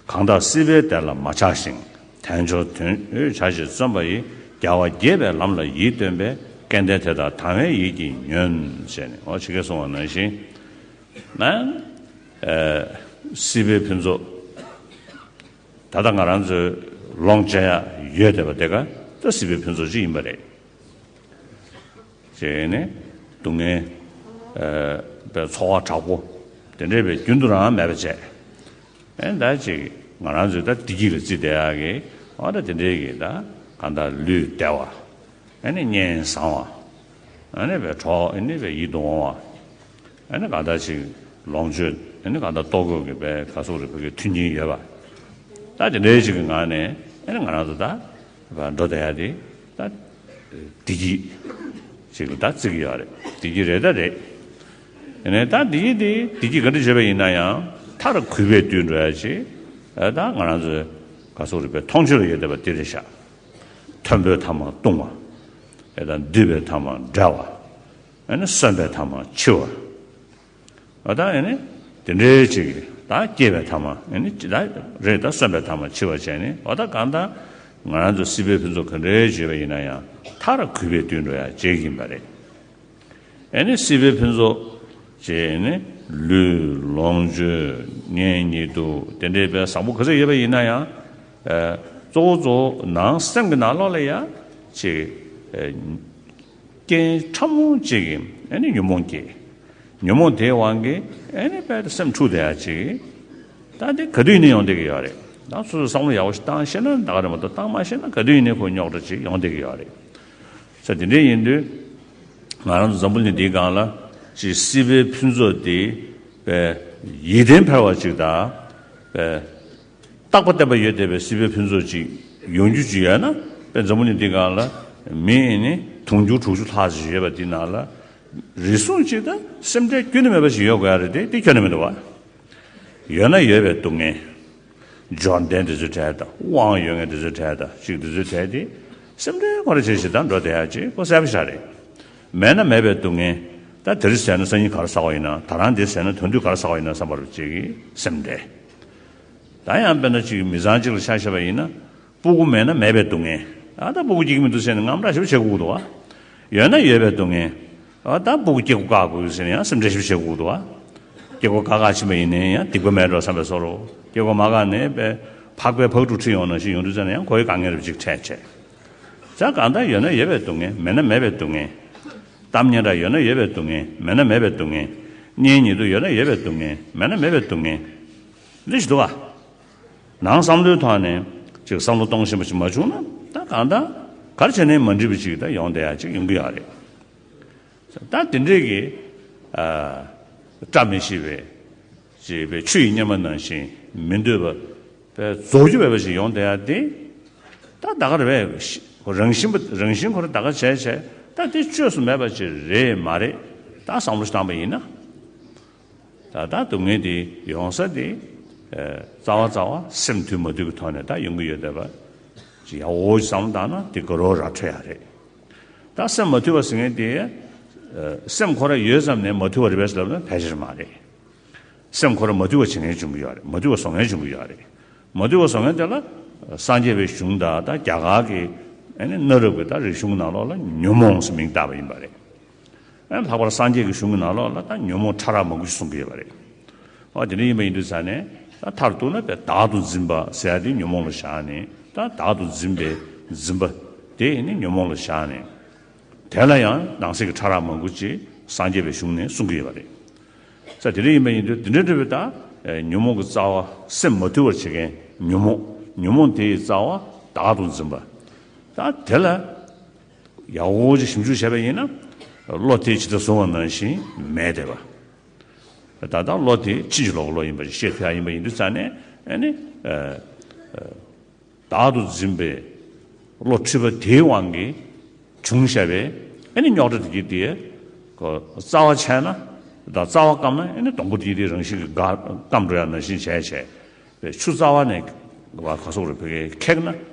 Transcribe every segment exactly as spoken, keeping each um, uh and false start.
གང་དག་སྲིད་པའི་བདེ་ལ་མ་ཆགས་ཤིང་། དལ་འབྱོར་དོན་ཡོད་བྱ་ཕྱིར་བརྩོན་པ་ཡིས། རྒྱལ་བ་དགྱེས་པའི་ལམ་ལ་ཡིད་རྟོན་པའི། སྐལ་ལྡན་དེ་དག་དང་བའི་ཡིད་ཀྱིས་ཉོན། ཞེས་ནས་འོ་ཇི་སྐད་གསུངས་པ་ནང་བཞིན། ན། ཨ། སྲིད་པའི་ཕུན་ཚོགས། ད་ལྟ་ང་རང་ཚོའི་ལོངས་སྤྱོད་ཡ་ཡོད་བསྡད་པ་དེ་ག་ད་སྲིད་པའི་ཕུན་ཚོགས་ཅིག་ཡིན་པ་རེད། བྱས་ནས་སྡུག་བསྔལ། ཨ། པའི་ཚོར་བ་དྲག་པོ་དེ་འདྲའི་བའི་རྒྱུན་དུ་རང་མེད་པ་བྱས། ཨེ་ད་ཅིག་ང་རང་ཚོས་ད་བདེ་སྐྱིད་ལ་བརྩིས་བསྡད་ཡག་གི་འོ་ད་དེ་འདྲའི་གི་ད་གང་ལྟར་ལུས་བདེ་བ། ཨ་ནི་གཉེན་བཟང་བ། ཨ་ནི་བའི་གྲོགས་ཨ་ནི་བའི་ཡིད་དུ་འོང་བ། ཨ་ནི་གང་ལྟར་ཅིག་ལོངས་སྤྱོད་ཨ་ནི་གང་ལྟར་ལྟོ་གོས་ཀྱི་བའི་ག་སོགས་རེ་བོད་ཀྱི་མཐུན་རྐྱེན་ཡོད་པ། ད་དེ་འདྲའི་ཅིག་གི་ངང་ནས་ཨ་ནི་ང་རང་ཚོ་ད་འགྲོ་བསྡད་ཡག་དེ་ད་བདེ་སྐྱིད་ཅིག་ལ་ད་བརྩི་གི་ཡོད་རེད། བདེ་སྐྱིད་རེད་ད་རེད། ཡིན་ནའི་ད་བདེ་སྐྱིད་དེ་བདེ་སྐྱིད་ག་འདྲ་བྱས་པ་ཡིན་ན་ཡང་མཐར་གུས་པས་བཏུད་འགྲོ་ཡ་ཅིག་ཨ་ད་ང་རང་ཚོའི་ག་སོགས་རིག་པའི་མཐོང་ཆོས་ལ་ཡོད་བསྡད་པ་དེ་རེད་ཤག་མཐོན་པོའི་ཐ་མ་ལྟུང་བ། ཨེ་ད་འདུས་པའི་ཐ་མ་བྲལ་བ། ཨ་ནི་གསོན་པའི་ཐ་མ་འཆི་བ། ཨ་ད་ཨེ་ནི་དེ་འདྲའི་ཅིག་ད་སྐྱེས་པའི་ཐ་མ་ཨེ་ནི་ཅི་ད་རེད་ད་གསོན་པའི་ཐ་མ་འཆི་བ་བྱས་ནས་ཨ་ད་གང་ལྟར་ང་རང་ཚོ་སྲིད་པའི་ཕུན་ཚོགས་ག་འདྲའི་བརྗོད་པ་ཡིན་ན་ཡང་མཐར་གུས་པས་བཏུད་འགྲོ་ཡ་བྱེད་ཀྱི་ཡིན་པ་རེད། ཨེ་ནི་སྲིད་པའི་ཕུན་ཚོགས་ཅེས་ནི་ལུས་ལོངས་སྤྱོད་གཉེན་ཉེ་དུ་དེ་འདྲའི་དཔེ་བཟང་པོ་ག་ཚོད་ཡོད་པ་ཡིན་ན་ཡང་། ཨ། གཙོ་བོ་གཙོ་བོ་ནང་སེམས་ཀྱི་ནང་ལོགས་ལ་ཡང་ཅིག་ཨ། རྐྱེན་ཕྲ་མོ་ཅིག་གིས་ཨེ་ནི་ཉོན་མོངས་སྐྱེ། ཉོན་མོངས་དེའི་དབང་གིས་ཨེ་ནི་དཔེ་སེམས་འཁྲུག་བསྡད་ཡ་ཅིག་ད་འདི་ག་དུས་ཡིན་ནའི་ཡོང་བསྡད་ཀྱི་ཡོད་རེད། ད་སོ་སོས་བསམ་བློ་ཡག་པོ་ཞིག་བཏང་ཤེས་ན་ད་ག་རེད་མ་གཏོགས་བཏང་མ་ཤེས་ན་ག་དུས་ཡིན་ནའི་ཁོ་རྙོག་དྲ་ཅིག་ཡོང་བསྡད་ཀྱི་ཡོད་རེད། ས་དེ་འདྲ་ཡིན་དུས། ང་རང་ཚོ་འཛམ་བུ་གླིང་འདིའི་སྒང་ལ་ཅིག་སྲིད་པའི་ཕུན་ཚོགས་འདི་པའི་ཡིད་བརྟན་འཕེར་བ་ཅིག་དང་པའི་རྟག་པ་བརྟན་པ་ཡོད་བསྡད་པའི་སྲིད་པའི་ཕུན་ཚོགས་ཅིག་ཡོང་རྒྱུ་ཅིག་ཡོད་ན་པའི་འཛམ་བུ་གླིང་འདིའི་སྒང་ལ་མི་ནི་དུང་ཕྱུར་དྲུག་ཅུ་ལྷག་ཅིག་ཡོད་པ་འདི་ནང་ལ་རེ་ཟུང་ཅིག་ད་སེམས་ཁྲལ་ཁྱོན་ནས་མེད་པ་ཞིག་ཡོད་དགོས་ཡ་རེད་དེ་དེ་ཁྱོན་ནས་མི་འདུག་བ། ཡོད་ན་ཡོད་པའི་སྡུག་བསྔལ། འབྱོར་ལྡན་དེ་ཚོའི་གྲས་དང་དབང་ཡོད་མཁན་དེ་ཚོའི་གྲས་དང་ཅིག་དེ་ཚོའི་གྲས་དེ་སེམས་ཁྲལ་ཁོ་ར་བྱེད་བྱེད་དང་འགྲོ་བསྡད་ཡ་ཅིག་ཁོ་གསལ་པོ་ཤ་རེད། མེད་ན་མེད་པའི་སྡུག་བསྔལ། ད་དེ་རིང་ཟས་ན་སང་ཉིན་ག་རེ་ཟ་བ་ཡིན་ན་ད་རང་དེ་ཟས་ན་དོན་དུ་ག་རེ་ཟ་བ་ཡིན་ན་བསམ་པ་རུ་ཅིག་གི་སེམས་ཁྲལ། ད་ཡང་དཔེར་ན་ཅིག་མི་ཚང་གཅིག་ལ་ཆ་བཞག་པ་ཡིན་ན། སྤུ་གུ་མེད་ན་མེད་པའི་སྡུག་བསྔལ། ཨ་ད་སྤུ་གུ་སྐྱེ་གི་མི་འདུག་ཟེར་ནས་དངངས་སྐྲག་ཞེ་པོ་བྱེད་དགོས་འདུག་བ། ཡོད་ན་ཡོད་པའི་སྡུག་བསྔལ། ཨ་ད་སྤུ་གུ་སྐྱེ་སྒོ་བཀག་དགོས་ཟེར་ནས་ཡང་སེམས་ཁྲལ་ཞེ་པོ་བྱེད་དགོས་འདུག་བ། སྐྱེ་སྒོ་བཀག་བཀག་ཕྱིན་པ་ཡིན་ནའི་ཡང་སྡིག་པ་མེད་འགྲོ་བསམ་པའི་བཟོ་འདྲ། སྐྱེ་སྒོ་མ་བཀག་ནས་པའི་ཕག་པའི་ཕག་ཕྲུག་ཁྲིད་ཡོང་ནང་བཞིན་ཡོང་དུས་ཙམ་ནས་ཡང་ཁོ་ཡི་དཀའ་ངལ་རེ་ཅིག་འཕྲད་བྱས། ད་གང་ལྟར་ཡོད་ན་ཡོད་པའི་སྡུག་བསྔལ་མེད་ན་མེད་པའི་སྡུག་བསྔལ། གཏམ་སྙན་གྲགས་ཡོད་ན་ཡོད་པའི་སྡུག་བསྔལ་མེད་ན་མེད་པའི་སྡུག་བསྔལ། གཉེན་ཉེ་དུ་ཡོད་ན་ཡོད་པའི་སྡུག་བསྔལ་མེད་ན་མེད་པའི་སྡུག་བསྔལ། འདི་ཞིག་འདུག་བ། ནང་བསམ་བློའི་ཐོག་ནས་ཅིག་བསམ་བློ་གཏོང་ཤེས་པ་ཞིག་མ་བྱུང་ན་ད་གང་ལྟར་ག་རེ་བྱས་ནའི་མ་འགྲིག་པ་ཅིག་ད་ཡོང་བསྡད་ཡ་ཅིག་ཡོང་གི་ཡོད་རེད། ད་དེ་འདྲས་ཀྱི་ཨ་བཀྲ་མི་ཤིས་པའི་ཅེས་པའི་ཆུ་ཡི་གཉེར་མ་ནང་བཞིན་མི་འདོད་པ་པའི་རྫོགས་རྒྱུ་མེད་པ་ཞིག་ཡོང་བསྡད་ཡ་དེ་ད་ད་ག་རེ་བས་རང་བཞིན་པ་རང་བཞིན་ཁོ་རང་ད་ག་བྱས་བྱས་ད་དེ་བཅོས་སུ་མེད་པ་ཅིག་རེད་མ་རེད། ད་བསམ་བློ་ཞིག་བཏང་པ་ཡིན་ན། ད་ལྟ་སྡུག་བསྔལ་འདི་ཡོང་ས་དེ། ཨ། རྩ་བ་རྩ་བ་སེམས་དུལ་མ་དུལ་གྱི་ཐོག་ནས་ད་ཡོང་གི་ཡོད་བསྡད་པ། ཅིག་ཡག་པོ་ཅིག་བསམ་བློ་བཏང་ན་དེ་དགའ་རབ་ར་འཕྲོད་ཡག་རེད། ད་སེམས་མ་དུལ་བ་ཟེར་མཁན་དེ། ཨ། སེམས་ཁོ་ར་ཡོད་ཙམ་ནས་མ་དུལ་བ་རེད་པས་ཟེར་ལབ་ན་ཕལ་ཆེར་མ་རེད། སེམས་ཁོ་ར་མ་དུལ་བ་བྱེད་མཁན་བྱུང་གི་ཡོད་རེད། མ་དུལ་བ་བཟོ་མཁན་བྱུང་གི་ཡོད་རེད། མ་དུལ་བ་བཟོ་མཁན་དེ་ལ་སངས་རྒྱས་པའི་གཞུང་དང་ད་རྒྱ་གར་གྱི་ཨ་ནི་གནའ་རབས་ཀྱི་ད་རིག་གཞུང་ནང་ལོགས་ལ་ཉོན་མོངས་སུ་མིང་བཏགས་པ་ཡིན་པ་རེད། ཨ་ལྷག་པར་སངས་རྒྱས་ཀྱི་གཞུང་གི་ནང་ལོགས་ལ་ད་ཉོན་མོངས་ཕྲ་རགས་མང་པོ་ཞིག་གསུང་གི་ཡོད་པ་རེད། ཨ་དེ་འདྲ་ཡིན་པ་ཡིན་དུས་ཙང་ནས་ད་མཐར་གཏུགས་ན་དཔེ་བདག་ཏུ་འཛིན་པ་ཟེར་ཡ་དེ་ཉོན་མོངས་ལ་བཞག་ནས་ད་བདག་ཏུ་འཛིན་པའི་འཛིན་པ་དེ་ནི་ཉོན་མོངས་ལ་བཞག་ནས། དེ་ལ་ཡང་ནང་གསེས་ཀྱི་ཕྲ་རགས་མང་པོ་ཅིག་སངས་རྒྱས་པའི་གཞུང་ནས་གསུང་གི་ཡོད་པ་རེད། ས་དེ་འདྲ་ཡིན་པ་ཡིན་དུས་དེ་འདྲ་འདྲ་བའི་ད་ཉོན་མོངས་ཀྱི་རྩ་བ་སེམས་མ་དུལ་བར་བྱེད་མཁན་ཉོན་མོངས་ཉོན་མོངས་དེ་ཡི་རྩ་བ་བདག་ཏུ་འཛིན་པ། ད་དེ་ལ། ཡག་པོ་ཅིག་ཞིབ་འཇུག་བྱས་པ་ཡིན་ན། བློ་དེ་ཇི་ལྟར་བཟུང་བ་ནང་བཞིན་མེད་བསྡད་པ། ད་ལྟ་བློ་དེ་ཕྱིན་ཅི་ལོག་གི་བློ་ཡིན་པ་ཞིག་ཤེས་ཐུབ་ཡ་ཡིན་པ་ཡིན་དུས་ཙང་ནས་ཨ་ནི། ཨ། ཨ། བདག་ཏུ་འཛིན་པའི་བློ་འཁྲུལ་པ་དེའི་དབང་གིས་བྱུང་བཞག་པའི་ཨ་ནི་རྙོག་དྲ་དེ་གྱིས་དེ། ཁོ་རྩ་བ་ཆད་ན། ད་རྩ་བ་སྐམ་ན་ཨ་ནི་སྡོང་པོ་དེ་དེ་རང་བཞིན་གྱིས་འགག་སྐམ་འགྲོ་ཡ་ནང་བཞིན་བྱས་བྱས། པའི་ཆུ་རྩ་བ་ནས་བ་ག་སོགས་རེ་བོད་སྐད་ཁེགས་ན་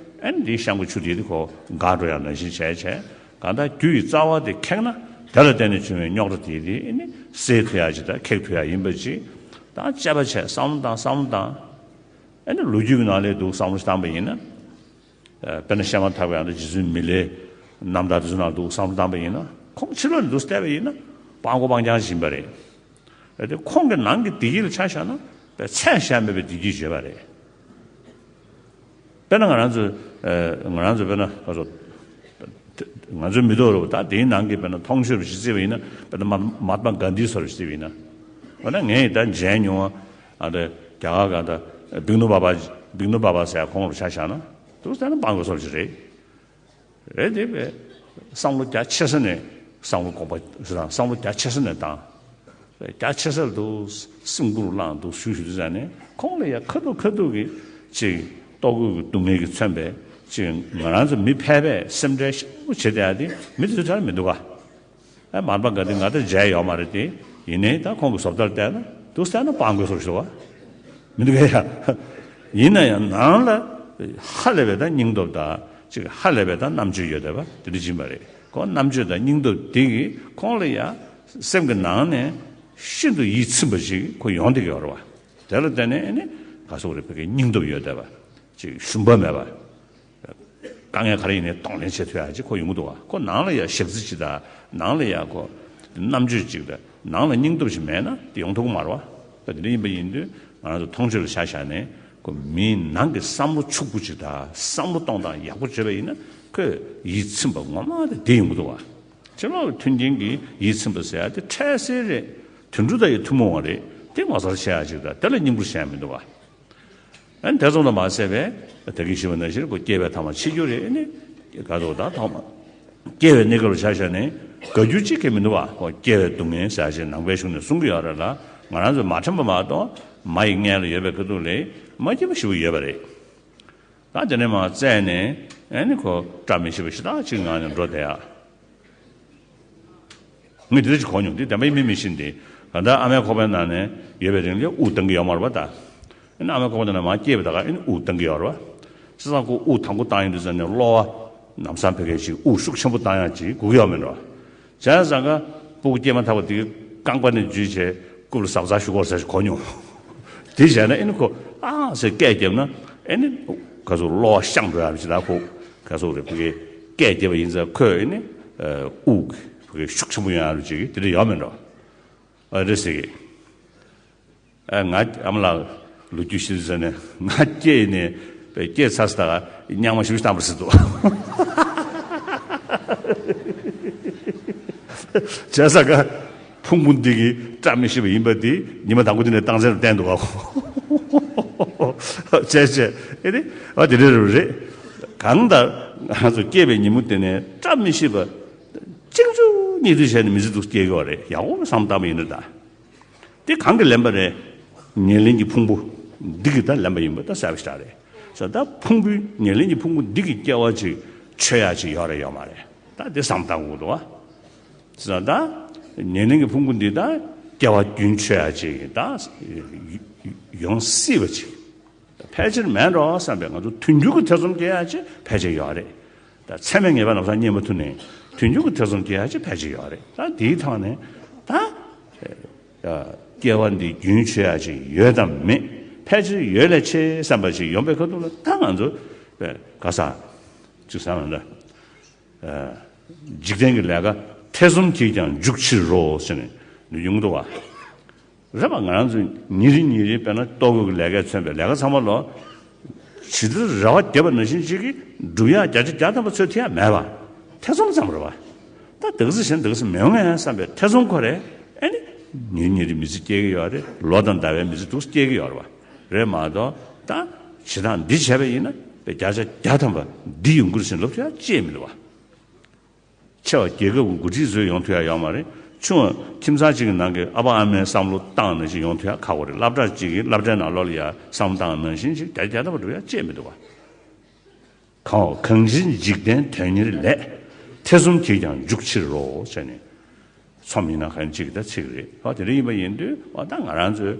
ཨ་ནི་འདིའི་ཤང་གི་ཆུ་དེ་དེ་ཁོ་འགག་འགྲོ་ཡ་ནང་བཞིན་བྱས་བྱས། གང་ལྟར་རྒྱུ་ཡི་རྩ་བ་དེ་ཁེགས་ན་དེ་ལ་བརྟེན་ནས་བྱུང་བའི་རྙོག་དྲ་དེ་དེ་ཨ་ནི་སེལ་ཐུབ་ཡ་ཅིག་དང་ཁེགས་ཐུབ་ཡ་ཡིན་པ་ཅིག་དང་དཔྱད་པ་བྱས་བསམ་བློ་བཏང་བསམ་བློ་བཏང་ ཨ་ནི་ལོ་རྒྱུས་ཀྱི་ནང་ལས་འདུག་བསམ་བློ་བཏང་པ་ཡིན་ན། ཨ་དཔེར་ན་བཤད་མ་ཐག་པའི་ཨ་ནི་རྗེ་བཙུན་མི་ལའི་རྣམ་ཐར་དེ་ཚོ་ནང་འདུག་བསམ་བློ་བཏང་པ་ཡིན་ན། ཁོང་ཕྱི་ལོགས་ནས་འདུག་བལྟས་པ་ཡིན་ན་སྤྲང་པོ་སྤྲང་རྐྱང་ཞིག་ཡིན་པ་རེད། ཨ་དེ་ཁོང་གི་ནང་གི་བདེ་སྐྱིད་ལ་ཆ་བཞག་ན་དཔེ་ཚད་གཞལ་མེད་པའི་བདེ་སྐྱིད་ཡོད་པ་རེད། དཔེར་ན་ང་རང་ཚོ། ཨ་ང་རང་ཚོ་དཔེར་ན་ཁ་སོ། ང་ཚོའི་མི་ཐོག་རུ་ད་དེའི་ནང་གི་དཔེར་ན་མཐོང་ཆོས་རུ་ཞིག་བརྩིས་པ་ཡིན་ན། དཔེར་ན་མ་མཧཱ་ཏྨ་གྷན་དྷི་སོགས་རུ་ཞིག་བརྩིས་པ་ཡིན་ན། འོ་ན་ངས་ད་མཇལ་མྱོང་བ། ཨ་ད་རྒྱ་གར་ག་ད་བིག་ནུ་བྷ་བ། བིག་ནུ་བྷ་བ་ཟེར་ཁོང་རུ་ཆ་བཞག་ན་འདུག་ཟེར་ན་སྤྲང་པོ་སོགས་ཞིག་རེད། རེད་དེ་བས། བསམ་བློ་རྒྱ་ཆེ་ས་ནས་བསམ་བློ་གོང་འཕེལ་ཟེར་དང་བསམ་བློ་རྒྱ་ཆེ་ས་ནས་བཏང་། རྒྱ་ཆེ་ས་ལ་འདུག་སེམས་ཁུར་བླངས་འདུག་ཞུ་ཞུ་དུས་ཙང་ནས་ཁོང་ལ་ཡ་ཁ་ཐུག་ཁ་ཐུག་གི་ཅིག་ལྟོ་གོས་ཀྱི་སྡུག་བསྔལ་གྱིས་མཚོན་པའི་ཅིག་ང་རང་ཚོ་མི་ཕལ་པས་སེམས་ཁྲལ་ཞེ་པོ་བྱེད་བསྡད་ཡ་དེ་མི་དེ་ཚོ་གྲལ་མི་འདུག་ག་ཨ་མར་པ་ག་དེ་ང་ད་མཇལ་ཡོད་མ་རེད་དེ། ཡིན་ནའི་ད་ཁོང་གི་བཟོ་ལྟར་བལྟས་ན་འདུག་ཟེར་ན་སྤྲང་པོའི་བཟོ་ཞིག་འདུག་ག་མི་འདུག་གས་ཡ། ཡིན་ན་ཡང་ནང་ལ་ཧ་ལས་པའི་ད་སྙིང་སྟོབས་དང་ཅིག་ཧ་ལས་པའི་ད་རྣམ་དཔྱོད་ཡོད་བསྡད་པ་དེ་འདྲ་ཡིན་པ་རེད། ཁོང་རྣམ་དཔྱོད་དང་སྙིང་སྟོབས་དེ་གིས་ཁོང་ལ་ཡ་སེམས་ཀྱི་ནང་ནས་ཤིན་ཏུ་ཡིད་ཚིམ་པ་ཞིག་ཁོ་ཡོང་བསྡད་ཀྱི་ཡོད་རེད་བ། དེ་ལ་བརྟེན་ནས་ཨ་ནི་ག་སོག་རེད་བོད་ཀྱི་སྙིང་སྟོབས་ཡོད་བསྡད་པ་ཅིག་ཞུམ་པ་མེད་པ། དཀའ་ངལ་ག་རེ་ཡིན་ནའི་གདོང་ལེན་བྱེད་ཐུབ་ཡག་ཅིག་ཁོ་ཡོང་གི་འདུག་བ། ཁོ་ནང་ལ་ཡ་ཞབས་རྩིས་ཅིག་དང་ནང་ལ་ཡ་ཁོ་རྣམ་དཔྱོད་ཅིག་དང་ནང་ལ་སྙིང་སྟོབས་ཅིག་མེད་ན་དེ་ཡོང་ཐུབ་ཀྱི་མ་རེད་བ། ད་དེ་འདྲ་ཡིན་པ་ཡིན་དུས་ང་རང་ཚོ་མཐོང་ཆོས་ལ་ཆ་བཞག་ནས་ཁོ་མིའི་ནང་གི་བསམ་བློ་ཕྱུག་པོ་ཅིག་དང་བསམ་བློ་གཏོང་སྟངས་ཡག་པོ་བྱས་པ་ཡིན་ན་ཁོས་ཡིད་ཚིམ་པ་ངོ་མ་དེ་དེ་ཡོང་གི་འདུག་བ། ཕྱི་ལོགས་ལ་མཐུན་རྐྱེན་གྱིས་ཡིད་ཚིམ་པ་ཟེར་ཡ་དེ་འཕྲལ་སེལ་རེད། དུད་འགྲོ་དང་ཡི་ཐུན་མོང་བ་རེད། དེ་ངོ་མཚར་ཆེ་ཡ་ཅིག་དང་དེ་ལ་སྙིང་པོར་བྱས་ཡ་མི་འདུག་བ། ཨ་ནི་དེ་ཙམ་དུ་མ་ཟད་པས་ད་གིན་ཞུས་པ་ནང་བཞིན་ཁོ་སྐྱེ་བའི་ཐ་མ་འཆི་རྒྱུ་རེད། ཨ་ནི་ག་དུ་ད་ཐོག་མ་སྐྱེ་བའི་གནས་སྐབས་ལ་ཆ་བཞག་ནས་དགའ་རྒྱུ་གཅིག་ཀྱང་མི་འདུག་བ། ཁོ་སྐྱེ་བའི་སྡུག་བསྔལ་ཟེར་ཞེས་ནང་པའི་གཞུང་ནས་གསུང་གི་ཡོད་རེད་ལ། ང་རང་ཚོས་མ་དྲན་པ་མ་གཏོགས་མ་ཡི་མངལ་ལ་ཡོད་པའི་ཁ་ཐུག་ལས་མ་སྐྱིད་པ་ཞེ་པོ་ཡོད་པ་རེད། ད་དེ་ནས་མར་བཙས་ནས་ཨ་ནི་ཁོ་བཀྲ་མི་ཤིས་པ་ཞེ་དྲག་ཅིག་ངང་ནས་འགྲོ་བསྡད་ཡ། ངས་འདི་འདྲ་ཅིག་གོ་མྱོང་། འདི་བདེན་པ་ཡིན་མིན་མི་ཤེས་ཏེ། གང་ལྟར་ཨ་མའི་ཁོག་པའི་ནང་ནས་ཡོད་པའི་རིང་ལ་དབུགས་བཏང་གི་ཡོད་མ་རེད་པ་ད། ཨ་ནི་ཨ་མའི་ཁོག་པའི་ནང་ནས་མར་སྐྱེས་པ་ད་ག་ཨ་ནི་དབུགས་བཏང་གི་ཡོད་རེད་པ། བྱས་ཙང་ཁོ་དབུགས་དང་པོ་བཏང་ཡོང་དུས་ཙམ་ནས་གློ་བ་ལམ་སང་ཕ་གི་ཅིག་དབུགས་ཤུགས་ཆེན་པོ་བཏང་ཡག་ཅིག་དགོས་ཀྱི་ཡོད་མེད་རེད་པ། བྱས་ཙང་ཀ་སྤུ་གུ་སྐྱེས་མ་ཐག་པ་དེ་རྐང་པ་ནས་འཇུས་བྱས་རྐུབ་ལ་གཟབ་གཟབ་ཞུ་དགོས་ཟེར་གོ་མྱོང་། དེ་བྱས་ན་ཨ་ནི་ཁོ་ཨང་ཟེར་སྐད་བརྒྱབ་ན་ཨ་ནི་ག་ཚོད་གློ་བ་བཤང་འགྲོ་ཡག་རེད་ཅེས་ད་ཁོ་ག་ཚོད་རེད་ཕ་གི་སྐད་བརྒྱབ་པ་ཡིན་ཙང་ཁོས་ཨ་ནི་དབུགས་ཕ་གི་ཤུགས་ཆེན་པོ་ཡོང་ཡག་རེད་ཅེས་དེ་འདྲ་ཡོད་མེད་འགྲོ། ཨ་རེད་ཟེར་གི། ཨ་ང་ཨ་མ་ལགས་ལོ་རྒྱུས་ཤིག་ཟེར་ནས་ང་སྐྱེས་ནས་སྐྱེས་ཚར་ས་ད་ག་རྙིང་མ་ཞིག་བཏང་པ་ཟེར་འདུག། བྱས་ཙང་ཀ་ཕུང་པོ་འདི་གི་བཀྲ་མི་ཤིས་པ་ཡིན་པ་འདི་ཉི་མ་དང་པོ་འདི་ནས་རྟགས་མཚན་རུ་བསྟན་འདུག་ག། བྱས་བྱས་ཨེ་རེད་ཨ་དེ་འདྲ་རུ་རེད། གང་ལྟར་ང་ཚོ་སྐྱེས་པའི་ཉིན་མོ་དེ་ནས་བཀྲ་མི་ཤིས་པ་གཅིག་མཇུག་གཉིས་མཐུད་བྱས་ནས་མི་ཚེ་འདུག་སྐྱེལ་གི་བ་རེད། ཡག་པོ་བསམ་བཏང་བ་ཡིན་ན་ད། དེ་གང་གིས་ལེན་པ་རེད། ཉེར་ལེན་གྱི་ཕུང་པོ་འདི་གིས་ད་ལེན་པ་ཡིན་པ་ད་གསལ་པོ་ཞེ་དྲག་རེད། ས་ད་ཕུང་པོའི་ཉེར་ལེན་གྱི་ཕུང་པོ་འདི་གི་སྐྱེ་བ་ཅིག་ཆོད་ཡག་ཅིག་ཡོད་རེད་ཡོད་མ་རེད། ད་དེ་བསམ་བཏང་དགོས་འདུག་བ། ས་ད་ཉེར་ལེན་གྱི་ཕུང་པོ་འདི་ད་སྐྱེ་བ་རྒྱུན་ཆོད་ཡག་ཅིག་ད་ཡོང་སྲིད་པ་ཅིག་ཕལ་ཆེར་མེད་འགྲོ་བསམ་པའི་ང་ཚོ་དུས་འགྱུར་གྱི་ཐེ་ཚོམ་སྐྱེ་ཡག་ཅིག་ཕལ་ཆེར་ཡོད་རེད། ད་ཚད་མའི་ངེས་པ་ལམ་སང་རྙེད་མ་ཐུབ་ནའི་དུས་འགྱུར་གྱི་ཐེ་ཚོམ་སྐྱེ་ཡག་ཅིག་ཕལ་ཆེར་ཡོད་རེད། ད་དེའི་ཐོག་ནས་ད་སྐྱེ་བ་འདི་རྒྱུན་ཆད་ཡག་ཅིག་ཡོད་དམ་མེད། ཕལ་ཆེར་ཡོད་ལས་ཆེ་བསམ་པ་ཞིག་ཡོང་པའི་ཁ་ཐུག་ལ་ད་ང་ཚོ་ག་ས་ཅིག་བསམ་ལ་འཇིག་རྟེན་གྱི་ལས་ཀ་ཐེ་ཚོམ་གྱིས་ཀྱང་འཇུག་ཕྱིར་རོ་ཟེར་ནས་ཡོང་གི་འདུག་བ། རེད་པ། ང་རང་ཚོ་ཉིན་རེ་ཉིན་རེ་དཔེར་ན་ལྟོ་གོས་ཀྱི་ལས་ཀས་མཚོན་པའི་ལས་ཀ་ཚང་མ་ལོ་ཇི་ལྟར་རེ་བ་བརྒྱབ་པ་ནང་བཞིན་ཅིག་གིས་འགྲུབ་ཡག་བརྒྱ་ཆ་བརྒྱ་ཐམ་པ་འཚོལ་ཐུབ་ཡག་མེད་པ། ཐེ་ཚོམ་ཙམ་རེད་པ། ད་དེ་ག་ཚོད་བྱས་ན་དེ་ག་ཚོད་མི་ཡོང་ངས་བསམ་པའི་ཐེ་ཚོམ་ཁོ་རེ་ཨེ་ནི་ཉིན་རེ་ཉིན་རེ་མི་ཚེ་སྐྱེལ་གི་ཡོད་རེད། ལོ་དང་ཟླ་བའི་མི་ཚེ་འདུག་སྐྱེལ་གི་ཡོད་རེད་པ། རེད་མ་གཏོགས་ད་བྱེད་སྟངས་འདི་བྱས་པ་ཡིན་ན་བརྒྱ་ཆ་བརྒྱ་ཐམ་པ་འདི་ཡོང་གི་རེད་ཟེར་ལབ་ཐུབ་ཡག་ཅིག་མི་འདུག་པ། ཆེ་བ་རྒྱལ་ཁབ་ཀྱི་འགོ་ཁྲིད་ཚོས་ཡོང་ཐུབ་ཡག་ཡོད་མ་རེད། ཆུང་བ་ཁྱིམ་ཚང་གཅིག་གི་ནང་གི་ཨ་ཕ་ཨ་མའི་བསམ་བློ་བཏང་ནང་བཞིན་ཡོང་ཐུབ་ཡག་ཁག་པོ་རེད། སློབ་གྲྭ་གཅིག་གི་སློབ་གྲྭའི་ནང་ལོགས་ལ་ཡ་བསམ་བློ་བཏང་ནང་བཞིན་ཞིག་བརྒྱ་ཆ་བརྒྱ་ཐམ་པ་འགྲུབ་ཡག་ཅིག་མི་འདུག་པ། གང་གང་ཕྱིར་འཇིག་རྟེན་དོན་གཉེར་ལས། ཐེ་ཚོམ་གྱིས་ཀྱང་འཇུག་ཕྱིར་རོ་ཟེར་ནས། ཚོམ་ཡིན་ན་གང་གཅིག་གི་ད་ཚིག་རེད། ཨ་དེ་འདྲ་ཡིན་པ་ཡིན་དུས་ཨ་ད་ང་རང་ཚོའི་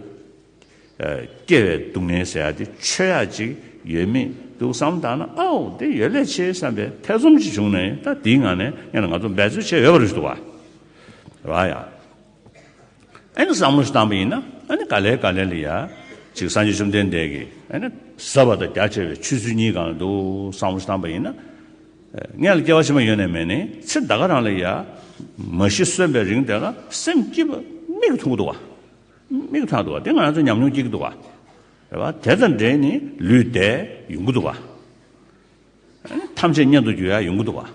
ཨ་སྐྱེ་བའི་སྡུག་བསྔལ་ཟེར་ཡག་དེ་ཆོད་ཡག་ཅིག་ཡོད་མེད་འདུག་བསམ་བཏང་ན། ཨའོ་དེ་ཡོད་ལས་ཆེ་བསམ་པའི་ཐེ་ཚོམ་ཅིག་བྱུང་ནས་ད་དེའི་ངང་ནས་ཡང་ན་ང་ཚོ་འབད་རྩོལ་བྱས་ཡོད་པ་རེད་འདུག་བ། རེད་ཡ། ཨ་ནི་བསམ་བློ་ཞིག་བཏང་པ་ཡིན་ན་ཨ་ནི་ག་ལེ་ག་ལེ་ལ་ཡ་ ཅིག་སངས་རྒྱས་བཅོམ་ལྡན་འདས་ཀྱིས་ཨ་ནི་ཟབ་པ་དང་རྒྱ་ཆེ་བའི་ཆོས་ཚུལ་གཉིས་སྒང་ལ་འདུག་བསམ་བློ་བཏང་པ་ཡིན་ན། སྔོན་ལ་སྐྱེ་བ་ཕྱི་མ་ཡོད་ནས་མེད་ནས་ཚེ་འདི་ག་རང་ལ་ཡ་མ་ཤི་གསོན་པའི་རིང་དེ་ལ་སེམས་སྐྱིད་པ་མིག་གིས་མཐོང་གི་འདུག་བ། མིག་གིས་མཐོང་འདུག་བ། དེ་ང་རང་ཚོ་ཉམས་མྱོང་སྐྱེ་གི་འདུག་བ། རེད་བ། དེ་དང་འབྲེལ་ནས་ལུས་བདེ་ཡོང་གི་འདུག་བ། ཐམས་ཅད་མངལ་དུ་འགྱུར་ཡ་ཡོང་གི་འདུག་བ།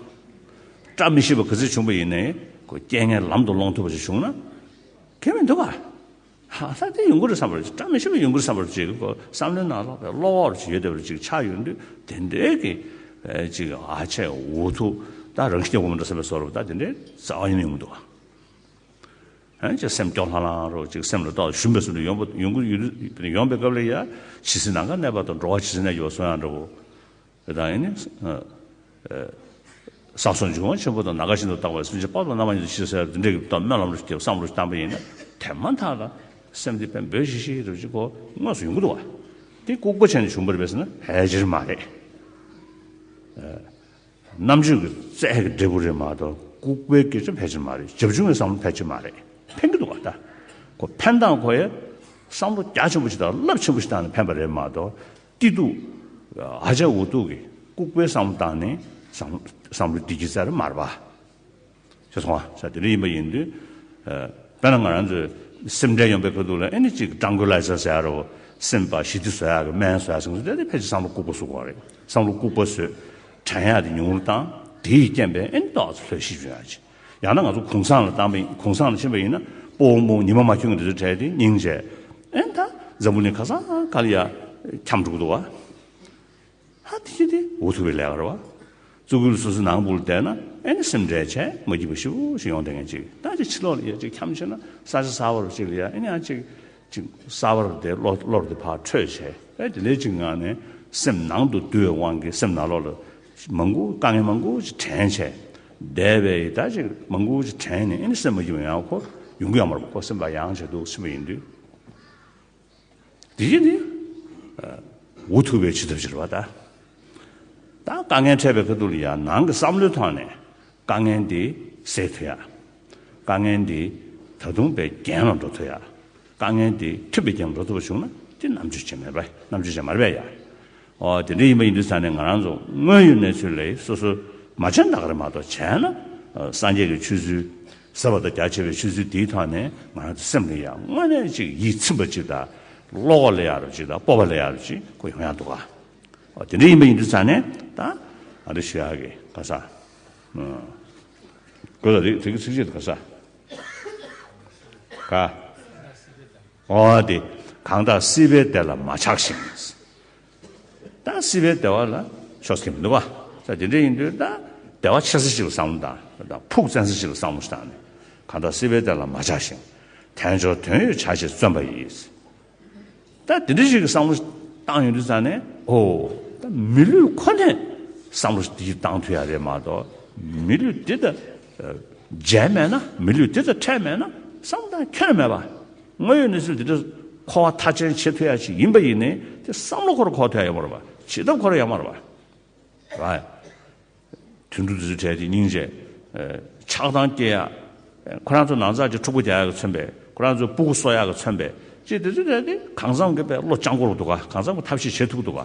བཀྲ་མི་ཤིས་པ་ག་ཚོད་བྱུང་པ་ཡིན་ནའི་ཁོ་རྐྱེན་ངན་ལམ་དུ་སློང་ཐུབ་པ་ཞིག་བྱུང་ན་ཁྱད་མི་འདུག་བ། ཧ་ད་དེ་ཡོང་གི་རེད་བསམ་པ་རེད། བཀྲ་མི་ཤིས་པ་ཡོང་གི་རེད་བསམ་པ་ཅིག་ཁོ་བསམ་བློའི་ནང་ལོག་པའི་བློ་འོར་ཅིག་ཡོད་བསྡད་པ་ཅིག་ཆགས་ཡོང་དུས་དེ་འདྲའི་གི་ཅིག་ཨ་ཆད་འུ་ཐུག་ད་རང་སྐྱེ་བོ་མི་འདྲ་བསམ་པའི་བཟོ་འདྲ་ད་དེ་འདྲའི་རྩ་བ་ཉིད་ནས་ཡོང་གི་འདུག་བ། ཨ་ཅིག་སེམས་སྐྱོ་ལྷང་ལྷང་རོ་ཅིག་སེམས་ལ་ཏོག་ཞུམ་པའི་བཟོ་འདྲ་ཡོང་པ་ཡོང་གི་ཡོད་ཡོང་པའི་སྐབས་ལ་ཡ་ཇི་སྲིད་ནམ་མཁའ་གནས་པ་དང་འགྲོ་བ་ཇི་སྲིད་གནས་ཀྱི་བ་གསུང་ཡང་འདྲ་བོ། དེ་དང་ཨེ་ནི། ས་སོགས་འབྱུང་བ་ཆེན་པོ་དང་ནམ་མཁའ་བཞིན་དུ་རྟག་པར་སེམས་ཅན་དཔག་ཏུ་མེད་པ་ཉིད་དུ་ཤི་ཟེར་འདི་འདྲའི་གི་སྟོབས་སྨོན་ལམ་རུ་སྐྱེ་བསམ་རུ་བཏང་པ་ཡིན་ན་དེ་མ་ཐག་ལ་སེམས་འདི་དཔེ་འབོད་ཤིག་ཤིག་རུ་ཅིག་གོ་དངོས་སུ་ཡོང་གི་འདུག་བ། དེ་ལྐུགས་པ་བྱས་ནས་བྱུང་བ་རེད་པས་ཟེར་ན་ཕལ་ཆེར་མ་རེད། རྣམ་དཔྱོད་ཀྱི་རྩལ་གྱི་འབྲས་བུ་རེད་མ་གཏོགས་ལྐུགས་པའི་སྐད་ཆ་ཕལ་ཆེར་མ་རེད། བྱབ་ཆུང་གི་བསམ་བློ་ཕལ་ཆེར་མ་རེད། ཕན་གྱི་འདུག་བ་ད། ཁོ་ཕན་སྟངས་ཁོ་ཡ་བསམ་བློ་རྒྱ་ཆེན་པོ་ཞིག་དང་རླབས་ཆེན་པོ་ཞིག་བཏང་ནས་ཕན་པ་རེད་མ་གཏོགས། སྐྱིད་སྡུག་ཨ་ཅག་འུ་ཐུག་གི་ལྐུགས་པའི་བསམ་བློ་བཏང་ནས་བསམ་བསམ་བློ་བདེ་སྐྱིད་ཟེར་མ་རེད་པ། ཤེས་སོང་ཨ། ས་དེ་འདྲ་ཡིན་པ་ཡིན་དུས། དཔེར་ན་ང་རང་ཚོའི་སེམས་ཁྲལ་ཡོང་པའི་ཁ་ཐུག་ལ་ཨེ་ནི་ཅིག་ཀྲང་ཀུ་ལའི་ཛར་ཟེར་ཡ་རོ། སེམས་པ་ཞི་བདེ་བཟོ་ཡ་གི་སྨན་བཟོ་ཡ་ཟེར་མཁན་ཚོ་དེ་དེ་ཕལ་ཆེར་བསམ་བློ་ལྐུགས་པ་བཟོ་གི་རེད། བསམ་བློ་ལྐུགས་པ་བཟོས། དྲན་ཡ་དེ་ཉུང་རུ་བཏང་། དེའི་རྐྱེན་པས་ཨེ་ནི་ཏོག་ཙམ་ལྷོད་ཞིབ་བྱུང་ཡ་ཅིག་ཡང་ན་ང་ཚོ་གུང་སེང་ལ་བཏང་པ་ཡིན་གུང་སེང་ལ་ཕྱིན་པ་ཡིན་ན་སྤོ་བོ་རྨོ་བོ་ཉི་མ་མ་འཁྱོལ་མཁན་དེ་ཚོའི་གྲས་དེ་སྙིང་རྗེ། ཨེ་ད་འཛམ་བུ་གླིང་ག་ས་ག་ལ་ཡ་འཁྱམས་འགྲོ་གི་འདུག་བ། ཧ་དེ་ཅི་དེ་འུ་ཐུག་པའི་ལས་ཀ་རེད་བ། གཙུག་གུར་སོ་སོའི་ནང་སྦུག་ལ་བསྡད་ན་ཨེ་ནི་སེམས་ཁྲལ་བྱས་མ་སྐྱིད་པ་ཞེ་པོ་ཞིག་ཡོང་བསྡད་མཁན་ཅིག་ད་ཅིག་ཕྱི་ལོགས་ལ་ཡ་ཅིག་འཁྱམས་ཕྱིན་ན་ས་ཆ་གསར་པ་རུ་ཅིག་ལ་ཡ་ཨེ་ནི་ཡང་ཅིག་ཅིག་གསར་པ་རུ་བསྡད་བློ་བློ་རུ་དེ་ཕར་འཕྲོས་བྱས་ཨེ་དེ་འདྲའི་ཅིག་ངང་ནས་སེམས་ནང་དུ་འདུ་བའི་དབང་གིས་སེམས་ནང་ལོགས་ལ་མང་པོ་དཀའ་ངལ་མང་པོ་ཅིག་དྲན་བྱས་བསྡད་པའི་ད་ཅིག་མང་པོ་ཅིག་དྲན་ནས་ཨེ་ནི་སེམས་མ་སྐྱིད་པ་ཡང་ཁོ་ཡོང་གི་ཡོད་མ་རེད་པ། ཁོ་སེམས་པ་ཡང་ཆེ་འདུག་ཕྱིན་པ་ཡིན་དུས། དེ་བཞིན་དུ། འུ་ཐུག་པའི་བྱེད་ཐབས་ཤིག་རེད་བ་ད། ད་དཀའ་ངལ་འཕྲད་པའི་ཁ་ཐུག་ལ་ཡང་ནང་གི་བསམ་བློའི་ཐོག་ནས་དཀའ་ངལ་འདི་སེལ་ཐུབ་ཡ། དཀའ་ངལ་འདི་ད་དུང་པའི་རྒྱན་ལ་འགྲོ་ཐུབ་ཡ། དཀའ་ངལ་འདི་ཐུབ་པའི་རྒྱན་ལ་འགྲོ་ཐུབ་པ་བྱུང་ན་དེ་རྣམ་དཔྱོད་ཅན་མེད་པ་རྣམ་དཔྱོད་ཅན་མ་རེད་པས་ཡ། ཨོ་དེ་འདྲ་ཡིན་པ་ཡིན་དུས་ཙང་ནས་ང་རང་ཚོ་དངོས་ཡོད་གནས་ཚུལ་ལས་སོ་སོ་མ་བྱས་ན་ད་ག་རེད་མ་གཏོགས་བྱས་ན་སངས་རྒྱས་ཀྱི་ཆོས་ཚུལ་ཟབ་པ་དང་རྒྱ་ཆེ་བའི་ཆོས་ཚུལ་འདིའི་ཐོག་ནས་ང་རང་ཚོ་སེམས་ལ་ཡང་དངོས་གནས་ཅིག་ཡིད་ཚིམ་པ་ཅིག་དང་བློ་ཁོག་ལ་ཡག་རུ་ཅིག་དང་སྤོབས་པ་ལ་ཡག་རུ་ཅིག་ཁོ་ཡོང་ཡག་འདུག་ག་ཨོ་དེ་འདྲ་ཡིན་པ་ཡིན་དུས་ཙང་ནས་ད་ང་འདི་ཞུ་ཡག་གི་ག་ས་ཨ་གོ་ད་རིག་རིག་ཚིག་ཅིག་ག་ས་ག་ཨོ་དེ་གང་དག་སྲིད་པའི་བདེ་ལ་མ་ཆགས་ཤིང་། ད་སྲིད་པའི་བདེ་བ་ལ་ཤོར་སྐྱེ་མི་འདུག་བ། ད་དེ་འདྲ་ཡིན་དུས་ད་བདེ་བ་ཆེ་ས་ཞིག་ལ་བསམ་བློ་བཏང་། ད་ཕུགས་བཙན་ས་ཞིག་ལ་བསམ་བློ་ཞིག་བཏང་ནས་གང་དག་སྲིད་པའི་བདེ་ལ་མ་ཆགས་ཤིང་། དལ་འབྱོར་དོན་ཡོད་བྱ་ཕྱིར་བརྩོན་པ་ཡིས། ད་དེ་འདྲ་ཞིག་གི་བསམ་བློ་བཏང་ཡོང་དུས་ཙང་ནས་ཨོ་ད་མི་ལུས་ཁོ་ནས་བསམ་བློ་འདི་བཏང་ཐུབ་ཡ་རེད་མ་གཏོགས་མི་ལུས་འདི་ད་མཇལ་མེད་ན་མི་ལུས་འདི་ད་འཕྲད་མེད་ན་བསམ་བློ་བཏང་ཁྱོན་ནས་མེད་པ། དངོས་ཡོད་གནས་ཚུལ་འདི་འདྲ་འཁོར་བ་མཐའ་ཅན་བྱེད་ཐུབ་ཡ་ཞིག་ཡིན་པ་ཡིན་ནའི་དེ་བསམ་བློ་ཁོ་རང་འཁོར་ཐུབ་ཡ་ཡོད་མ་རེད་པ། བྱེད་ཐབས་ཁོ་རང་ཡོད་མ་རེད་པ། ར། དུད་འགྲོ་དེ་ཚོའི་གྲས་དེ་སྙིང་རྗེ། ཆགས་སྡང་སྐྱེ་ཡ། ཁོ་རང་ཚོ་ནང་ཚགས་ཀྱི་འཁྲུག་པ་རྒྱག་ཡ་གི་མཚོན་པས་ཁོ་རང་ཚོའི་སྤུ་གུ་གསོ་ཡ་གི་མཚོན་པས་ཅེས་དེ་ཚོའི་གྲས་དེ་གང་འཚམ་གྱི་པའི་བློ་སྤྱང་པོ་རུ་འདུག་ག་གང་འཚམ་གྱི་ཐབས་ཤེས་བྱེད་ཐུབ་འདུག་ག་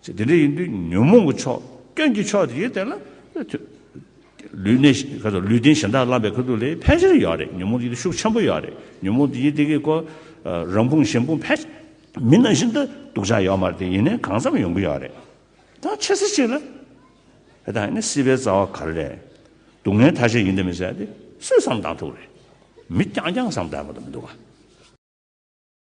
ཅེས་དེ་འདྲ་ཡིན་དུས་ཉོན་མོངས་ཀྱི་ཕྱོགས་སྐྱོན་གྱི་ཕྱོགས་དེ་ཡིན་དེ་ལ། ལུས་གནས་ག་ཚོད་ལུས་རྟེན་གཞན་དག་བླངས་པའི་ཁ་ཐུག་ལས་ཕལ་ཆེར་ཡོད་རེད། ཉོན་མོངས་དེ་ཤུགས་ཆེན་པོ་ཡོད་རེད། ཉོན་མོངས་དེ་ཡིན་དེ་གའི་ཁོ་རང་ཕུང་གཞན་ཕུང་ཕལ་མི་ནང་བཞིན་དུ་སྡུག་ཅག་ཡོད་མ་རེད་དེ་ཡིན་ནའི་གང་འཚམ་ཡོང་གི་ཡོད་རེད། ད་ཆེ་ས་ཅིག་ལ་ད་ནི་སྲིད་པའི་རྩ་བ་ག་རེ་རེད། སྡུག་བསྔལ་ཐ་ཤལ་ཡིན་དེ་མི་ཟེར་ཏེ་སུས་བསམ་བཏང་ཐུབ་རེད། མི་རྐྱང་རྐྱང་བསམ་བཏང་མ་གཏོགས་མི་འདུག་ག